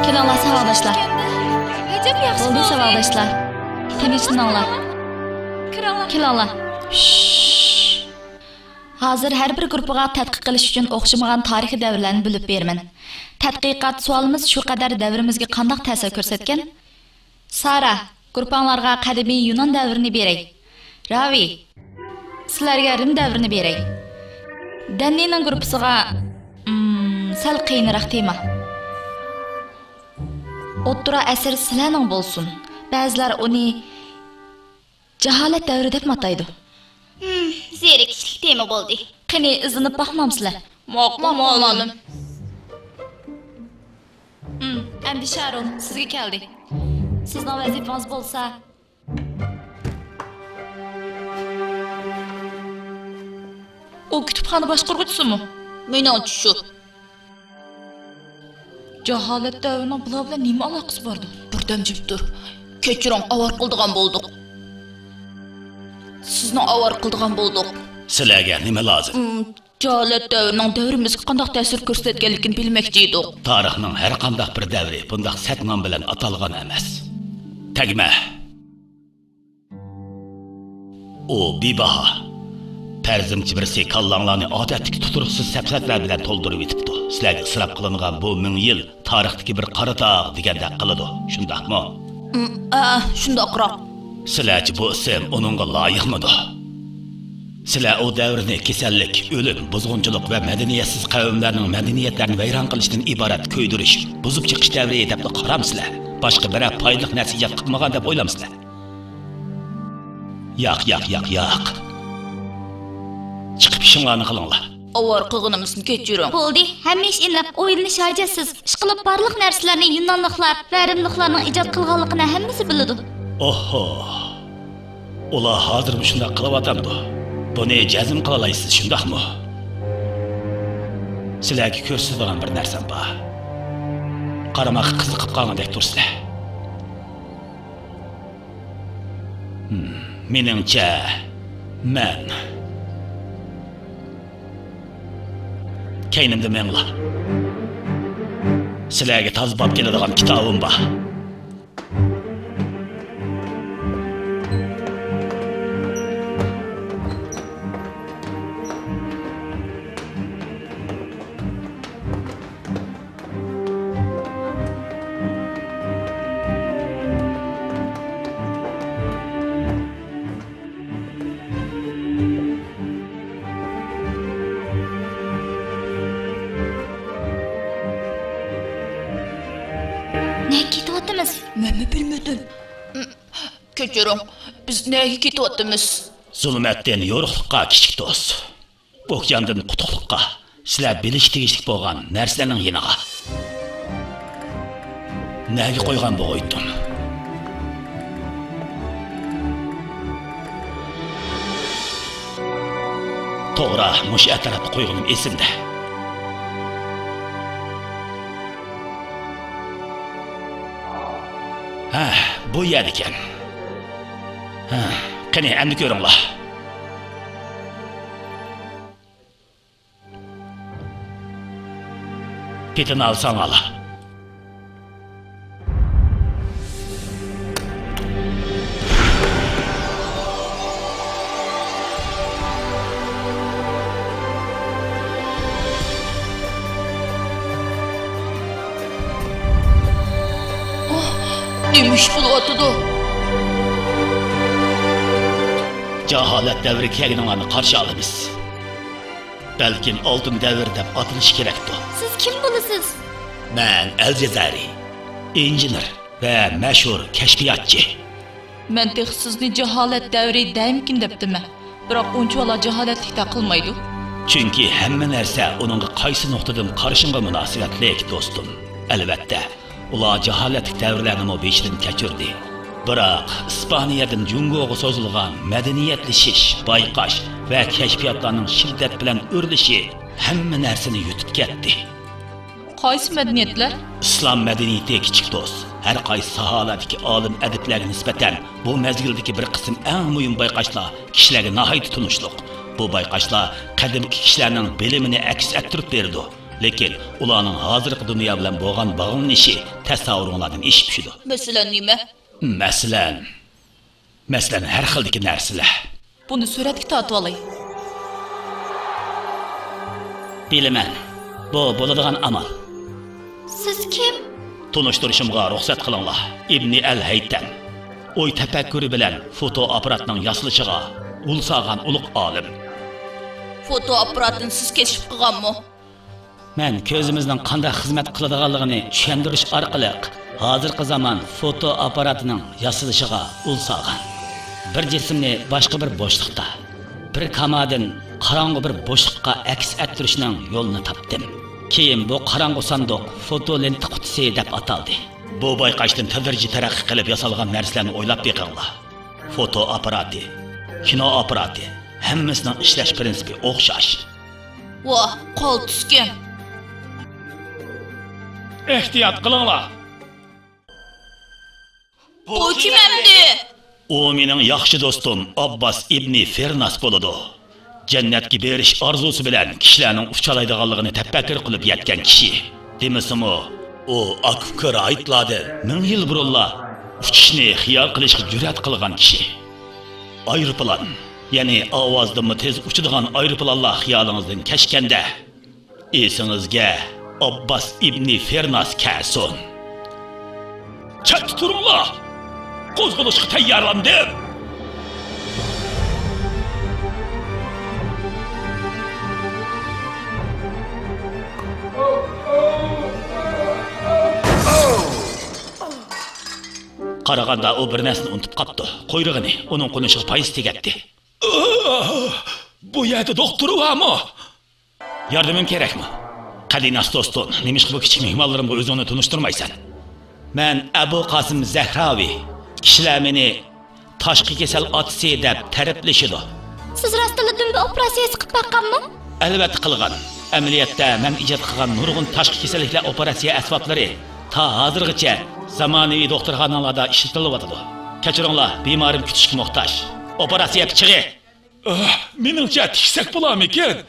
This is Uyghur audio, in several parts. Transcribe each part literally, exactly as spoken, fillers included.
كېلىڭلار، ساۋاقداشلار. ئەجەب ياخشى بولدى، بولدى. ساۋاقداشلار. تىنچلىنىڭلار. كىرىڭلار. كېلىڭلار. شش. ھازىر ھەر بىر گۇرۇپپىغا تەتقىق قىلىش ئۈچۈن ئوخشىمىغان تارىخىي دەۋرلەرنى بۆلۈپ بېرىمەن. تەتقىقات سوئالىمىز شۇ قەدەر دەۋرىمىزگە قانداق تەسىر كۆرسەتكەن؟ سارا، گۇرۇپپاڭلارغا قەدىمىي يۇنان دەۋرىنى بېرەي. راۋى، سىلەرگە رىم دەۋرىنى بېرەي. دەننىنىڭ گۇرۇپپىسىغا، ئىم، سەل قىيىنراق تېما. ئوتتۇرا ئەسىر سىلەرنىڭ بولسۇن. بەزىلەر ئۇنى جاھالەت دەۋرى دەپمۇ ئاتايدۇ. ھىم، زېرىكىشلىك تېما بولدى. قېنى، ئىزدىنىپ باقمامسىلەر؟ ماقۇل، ماقۇل، مۇئەللىم. ھىم، ئەمدى شارۇل، سىزگە كەلدى. سىزنىڭ ۋەزىپىڭىز بولسا، ئۇ كۇتۇپخانا باشقۇرغۇچىسىمۇ؟ مېنىڭچە شۇ. جاھالەت دەۋرىنىڭ بۇلار بىلەن نېمە ئالاقىسى باردۇ؟ بىردەم جىم تۇر. كەچۈرۈڭ، ئاۋارە قىلىدىغان بولدۇق. سىزنى ئاۋارە قىلىدىغان بولدۇق. سىلەرگە نېمە لازىم؟ ئىم، جاھالەت دەۋرىنىڭ دەۋرىمىزگە قانداق تەسىر كۆرسەتكەنلىكىنى بىلمەكچى ئىدۇق. تارىخنىڭ ھەر قانداق بىر دەۋرى بۇنداق سەت نام بىلەن ئاتالغان ئەمەس. تەگمە! ئۇ بىباھا. پەرىزىمچە بىرسى كاللاڭلارنى ئادەتتىكى تۇتۇرۇقسىز سەپسەتىلەر بىلەن تولدۇرۇۋېتىپتۇ. سىلەرگە ئىسراپ قىلىنغان بۇ مىڭ يىل تارىختىكى بىر قارا تاغ دېگەندەك قىلىدۇ، شۇنداقمۇ؟ ئىم، ئە، شۇنداقراق. سىلەرچە بۇ ئىسىم ئۇنىڭغا لايىقمىدۇ؟ سىلەر ئۇ دەۋرنى كېسەللىك، ئۆلۈم، بۇزغۇنچىلىق ۋە مەدەنىيەتسىز قەۋملەرنىڭ مەدەنىيەتلەرنى ۋەيران قىلىشتىن ئىبارەت كۆيدۈرۈش، بۇزۇپ چىقىش دەۋرى دەپلا قارامسىلەر؟ باشقا بىرەر پايدىلىق نەرسە ئىجاد قىلمىغان دەپ ئويلامسىلەر؟ ياق، ياق، ياق، ياق. چىقىپ ئىشىڭلارنى قىلىڭلار. ئاۋارە قىلغىنىمىزنى كەچۈرۈڭ. بولدى، ھەممە ئىش ئېنىق، ئويلىنىش ھاجەتسىز. ئىشقىلىپ، بارلىق نەرسىلەرنى يۇنانلىقلار ۋە رىملىقلارنىڭ ئىجاد قىلغانلىقىنى ھەممىسى بىلىدۇ. ئوھھو! ئۇلار ھازىرمۇ شۇنداق قىلىۋاتامدۇ؟ بۇنى جەزم قىلالايسىز، شۇنداقمۇ؟ سىلەرگە كۆرسىتىدىغان بىر نەرسەم بار. قارىماققا قىزىقىپ قالغاندەك تۇرسىلەر. ھىم، مېنىڭچە، مەن. كەينىمدە مېڭىڭلار. سىلەرگە تازا باب كېلىدىغان كىتابىم بار. نەگە كېتىۋاتىمىز؟ مەنمۇ بىلمىدىم. كەچۈرۈڭ، بىز نەگە كېتىۋاتىمىز؟ زۇلمەتتىن يورۇقلۇققا، كىچىك دوست. ئوكياندىن قۇتۇقلۇققا، سىلەر بىلىشكە تېگىشلىك بولغان نەرسىلەرنىڭ يېنىغا. نەگە قويغان بوغايتتۇم؟ توغرا، مۇشۇ ئەتراپتا قويغىنىم ئېسىمدە. ھە، بۇ يەردىكەن. ھە، قېنى، ئەمدى كۆرۈڭلار. پېتىنى ئالساڭلار. ئوھ، نېمە ئىش بولۇۋاتىدۇ؟ جاھالەت دەۋرىگە كەلگىنىڭلارنى قارشى ئالىمىز. بەلكىم ئالتۇن دەۋر دەپ ئاتىلىشى كېرەكتۇ. سىز كىم بولىسىز؟ مەن ئەلجەزەرى، ئىنژېنېر ۋە مەشھۇر كەشپىياتچى. مەن تېخى سىزنى جاھالەت دەۋرى دەيمىكىن دەپتىمەن. بىراق ئۇنچىۋالا جاھالەتلىك تاقىلمايدۇ. چۈنكى ھەممە نەرسە ئۇنىڭغا قايسى نۇقتىدىن قارىشىڭغا مۇناسىۋەتلىك، دوستۇم. ئەلۋەتتە، ئۇلار جاھالەتلىك دەۋرلەرنىمۇ بېشىدىن كەچۈردى. بىراق ئىسپانىيەدىن جۇڭگوغا سوزۇلغان مەدەنىيەتلىشىش، بايقاش ۋە كەشپىياتلارنىڭ شىددەت بىلەن ئۆرلىشى ھەممە نەرسىنى يۇتۇپ كەتتى. قايسى مەدەنىيەتلەر؟ ئىسلام مەدەنىيىتى، كىچىك دوست، ھەر قايسى ساھەلەردىكى ئالىم ئەدىبلەرگە نىسبەتەن بۇ مەزگىلدىكى بىر قىسىم ئەڭ مۇھىم بايقاشلار كىشىلەرگە ناھايىتى تونۇشلۇق. بۇ بايقاشلار قەدىمكى كىشىلەرنىڭ بىلىمىنى ئەكس ئەتتۈرۈپ بېرىدۇ. لېكىن ئۇلارنىڭ ھازىرقى دۇنيا بىلەن بولغان باغلىنىشى تەسەۋۋۇرۇڭلاردىن ئېشىپ چۈشىدۇ. مەسىلەن نېمە؟ مەسىلەن، مەسىلەن، ھەر خىلدىكى نەرسىلەر. بۇنى سۈرەتكە تارتىۋالاي. بىلىمەن، بۇ بولىدىغان ئامال. سىز كىم؟ تونۇشتۇرۇشۇمغا رۇخسەت قىلىڭلار، ئىبنى ئەل ھەيتەم. ئوي تەپەككۇرى بىلەن فوتو ئاپپاراتنىڭ ياسىلىشىغا ئۇل سالغان ئۇلۇغ ئالىم. فوتو ئاپپاراتىنى سىز كەشىپ قىلغانمۇ؟ مەن كۆزىمىزنىڭ قانداق خىزمەت قىلىدىغانلىقىنى چۈشەندۈرۈش ئارقىلىق ھازىرقى زامان فوتو ئاپپاراتىنىڭ ياسىلىشىغا ئۇل سالغان. بىر جىسىمنى باشقا بىر بوشلۇقتا، بىر كامادىن قاراڭغۇ بىر بوشلۇققا ئەكس ئەتتۈرۈشنىڭ يولىنى تاپتىم. كېيىن بۇ قاراڭغۇ ساندۇق فوتو لېنتا قۇتىسى دەپ ئاتالدى. بۇ بايقاشتىن تەدرىجىي تەرەققىي قىلىپ ياسالغان نەرسىلەرنى ئويلاپ بېقىڭلار. فوتو ئاپپاراتى، كىنو ئاپپاراتى، ھەممىسىنىڭ ئىشلەش پىرىنسىپى ئوخشاش. ۋاھ، قالتىسكەن! ئېھتىيات قىلىڭلار! بۇ كىم ئەمدى؟ ئۇ مېنىڭ ياخشى دوستۇم ئابباس ئىبنى فېرناس بولىدۇ. جەننەتكە بېرىش ئارزۇسى بىلەن كىشىلەرنىڭ ئۇچالايدىغانلىقىنى تەپەككۇر قىلىپ يەتكەن كىشى. دېمىسىمۇ، ئۇ ئاكا-ئۇكا راھىبلاردىن مىڭ يىل بۇرۇنلا ئۇچۇشنى خىيال قىلىشقا جۈرئەت قىلغان كىشى. ئايروپىلان، يەنى ئاۋازدىنمۇ تېز ئۇچىدىغان ئايروپىلانلار خىيالىڭىزدىن كەچكەندە، ئېسىڭىزگە ئابباس ئىبنى فېرناس كەلسۇن. چەتتە تۇرۇڭلار! قوزغىلىشقا تەييارلاندىم! قارىغاندا ئۇ بىر نەرسىنى ئۇنتۇپ قاپتۇ. قۇيرۇقىنى، ئۇنىڭ قونۇشىغا پايدىسى تېگەتتى. بۇ يەردە دوختۇر بارمۇ؟ ياردىمىم كېرەكمۇ؟ قەدىناس دوستۇم، نېمىشقا بۇ كىچىك مېھمانلىرىمغا ئۆزۈڭنى تونۇشتۇرمايسەن؟ مەن ئەبۇ قاسىم زەھراۋى. كىشىلەر مېنى تاشقى كېسەل ئاتىسى دەپ تەرىپلىشىدۇ. سىز راستتىنلا دۈمبە ئوپېراتسىيىسى قىلىپ باققانمۇ؟ ئەلۋەتتە قىلغان. ئەمەلىيەتتە مەن ئىجاد قىلغان نۇرغۇن تاشقى كېسەللىكلەر ئوپېراتسىيە ئەسۋابلىرى تا ھازىرغىچە زامانىۋى دوختۇرخانىلاردا ئىشلىتىلىۋاتىدۇ. كەچۈرۈڭلار، بىمارىم كۈتۈشكە موھتاج. ئوپېراتسىيە پىچىقى! ئاھ، مېنىڭچە تىكسەك بولارمىكىن؟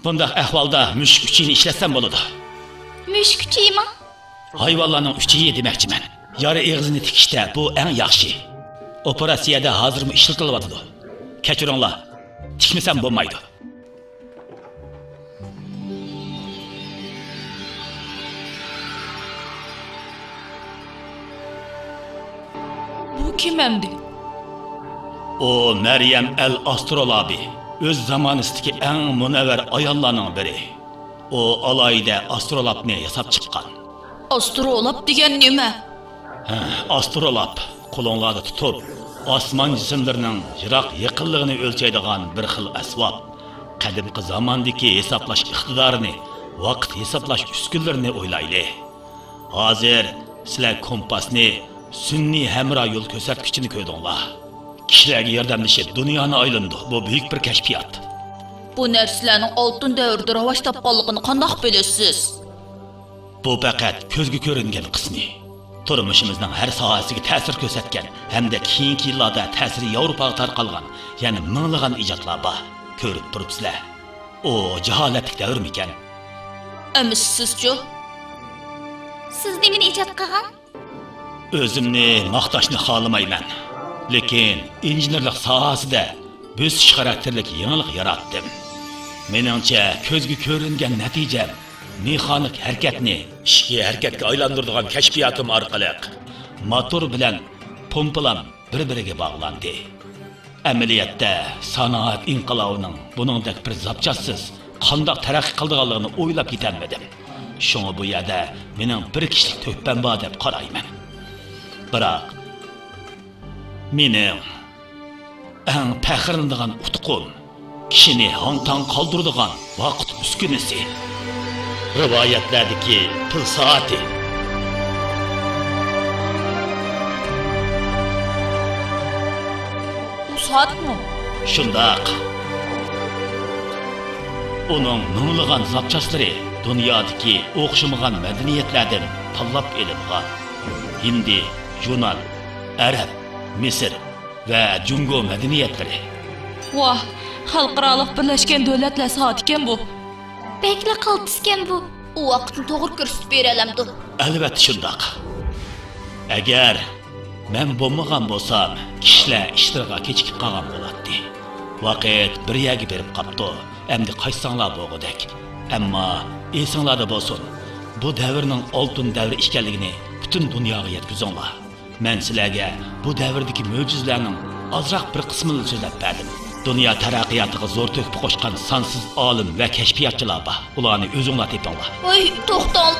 بۇنداق ئەھۋالدا مۈشۈك ئۈچىيىنى ئىشلەتسەم بولىدۇ. مۈشۈك ئۈچىيىمۇ؟ ھايۋانلارنىڭ ئۈچىيى دېمەكچىمەن. يارا ئېغىزىنى تىكىشتە بۇ ئەڭ ياخشى. ئوپېراتسىيەدە ھازىرمۇ ئىشلىتىلىۋاتىدۇ. كەچۈرۈڭلار، تىكمىسەم بولمايدۇ. بۇ كىم ئەمدى؟ ئۇ مەريەم ئەل ئاسترولابى، ئۆز زامانىسىدىكى ئەڭ مۇنەۋۋەر ئاياللارنىڭ بىرى. ئۇ ئالاھىدە ئاسترولابنى ياساپ چىققان. ئاسترولاب دېگەن نېمە؟ ھە، ئاسترولاب، قولۇڭلاردا تۇتۇپ، ئاسمان جىسىملىرىنىڭ يىراق يېقىنلىقىنى ئۆلچەيدىغان بىر خىل ئەسۋاب. قەدىمكى زاماندىكى ھېسابلاش ئىقتىدارىنى، ۋاقىت ھېسابلاش ئۈسكۈنىلىرىنى ئويلايلى. ھازىر سىلەر كومپاسنى، سۈنئىي ھەمراھ يول كۆرسەتكۈچىنى كۆردۈڭلار. كىشىلەرگە ياردەملىشىپ دۇنيانى ئايلىنىدۇ. بۇ بۈيۈك بىر كەشپىيات. بۇ نەرسىلەرنىڭ ئالتۇن دەۋرىدە راۋاج تاپقانلىقىنى قانداق بىلىسىز؟ بۇ پەقەت كۆزگە كۆرۈنگەن قىسمى. تۇرمۇشىمىزنىڭ ھەر ساھەسىگە تەسىر كۆرسەتكەن ھەمدە كېيىنكى يىللاردا تەسىرى ياۋروپاغا تارقالغان يەنە مىڭلىغان ئىجادلار بار. كۆرۈپ تۇرۇپسىلەر. ئۇ جاھالەتلىك دەۋرمىكەن؟ ئەمىسە سىزچۇ؟ سىز نېمىنى ئىجاد قىلغان؟ ئۆزۈمنى ماختاشنى خالىمايمەن، لېكىن ئىنژېنېرلىق ساھەسىدە بۆسۈش خاراكتېرلىك يېڭىلىق ياراتتىم. مېنىڭچە، كۆزگە كۆرۈنگەن نەتىجەم مېخانىك ھەرىكەتنى ئىچكى ھەرىكەتكە ئايلاندۇرىدىغان كەشپىياتىم ئارقىلىق موتور بىلەن پومپىلام بىر-بىرىگە باغلاندى. ئەمەلىيەتتە، سانائەت ئىنقىلابىنىڭ بۇنىڭدەك بىر زاپچاسسىز قانداق تەرەققىي قىلىدىغانلىقىنى ئويلاپ يېتەلمىدىم. شۇڭا بۇ يەردە مېنىڭ بىر كىشىلىك تۆھپەم بار دەپ قارايمەن. بىراق، مېنىڭ ئەڭ پەخىرلىنىدىغان ئۇتۇقۇم، كىشىنى ھاڭ-تاڭ قالدۇرىدىغان ۋاقىت ئۈسكۈنىسى. رىۋايەتلەردىكى پىل سائىتى. ئۇ سائەتمۇ؟ شۇنداق. ئۇنىڭ مىڭلىغان زاپچاسلىرى دۇنيادىكى ئوخشىمىغان مەدەنىيەتلەردىن تاللاپ ئېلىنغان. ھىندى، يۇنان، ئەرەب، مىسىر، ۋە جۇڭگو مەدەنىيەتلىرى. ۋاھ، خەلقئارالىق بىرلەشكەن دۆلەتلەر سائىتىكەن بۇ. بەكلا قالتىسكەن بۇ. ئۇ ۋاقىتنى توغرا كۆرسىتىپ بېرەلەمدۇ؟ ئەلۋەتتە شۇنداق. ئەگەر مەن بولمىغان بولسام، كىشىلەر ئىشلىرىغا كېچىكىپ قالغان بولاتتى. ۋاقىت بىر يەرگە بېرىپ قاپتۇ. ئەمدى قايتساڭلار بولغۇدەك. ئەمما ئېسىڭلاردا بولسۇن، بۇ دەۋرنىڭ ئالتۇن دەۋرى ئىكەنلىكىنى پۈتۈن دۇنياغا يەتكۈزۈڭلار. مەن سىلەرگە بۇ دەۋردىكى مۆجىزىلەرنىڭ ئازراق بىر قىسمىنىلا سۆزلەپ بەردىم. دۇنيا تەرەققىياتىغا زور تۆھپە قوشقان سانسىز ئالىم ۋە كەشپىياتچىلار بار. ئۇلارنى ئۆزۈڭلار تېپىڭلار. ۋاي، توختاڭ!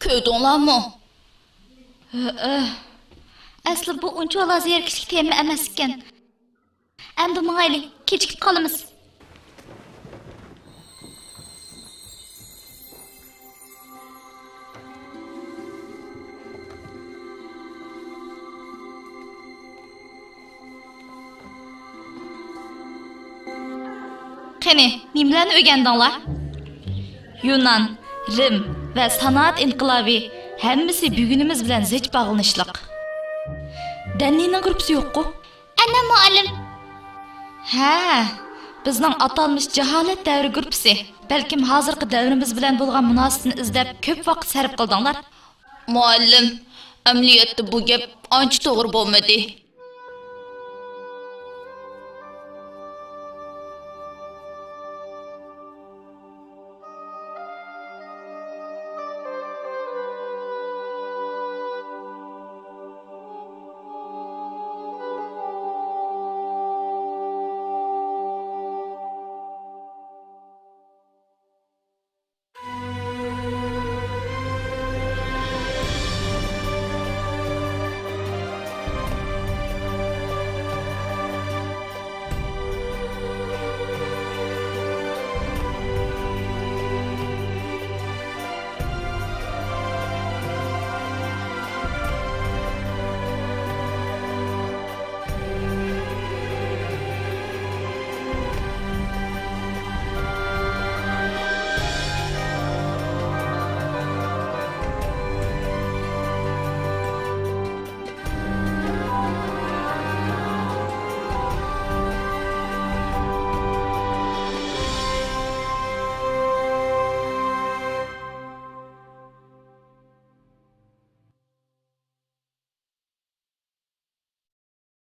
كۆردۈڭلارمۇ؟ ھۆ-، ئۆھ. ئەسلى بۇ ئۇنچىۋالا زېرىكىشلىك تېما ئەمەس ئىكەن. ئەمدى ماڭايلى، كېچىكىپ قالىمىز. قېنى، نېمىلەرنى ئۆگەندىڭلار؟ يۇنان، رىم ۋە سانائەت ئىنقىلابى ھەممىسى بۈگۈنىمىز بىلەن زىچ باغلىنىشلىق. دەننىنىڭ گۇرۇپپىسى يوققۇ؟ ئەنە، مۇئەللىم. ھە، بىزنىڭ ئاتالمىش جاھالەت دەۋرى گۇرۇپپىسى. بەلكىم ھازىرقى دەۋرىمىز بىلەن بولغان مۇناسىۋىتىنى ئىزدەپ كۆپ ۋاقىت سەرپ قىلدىڭلار. مۇئەللىم، ئەمەلىيەتتە بۇ گەپ ئانچە توغرا بولمىدى.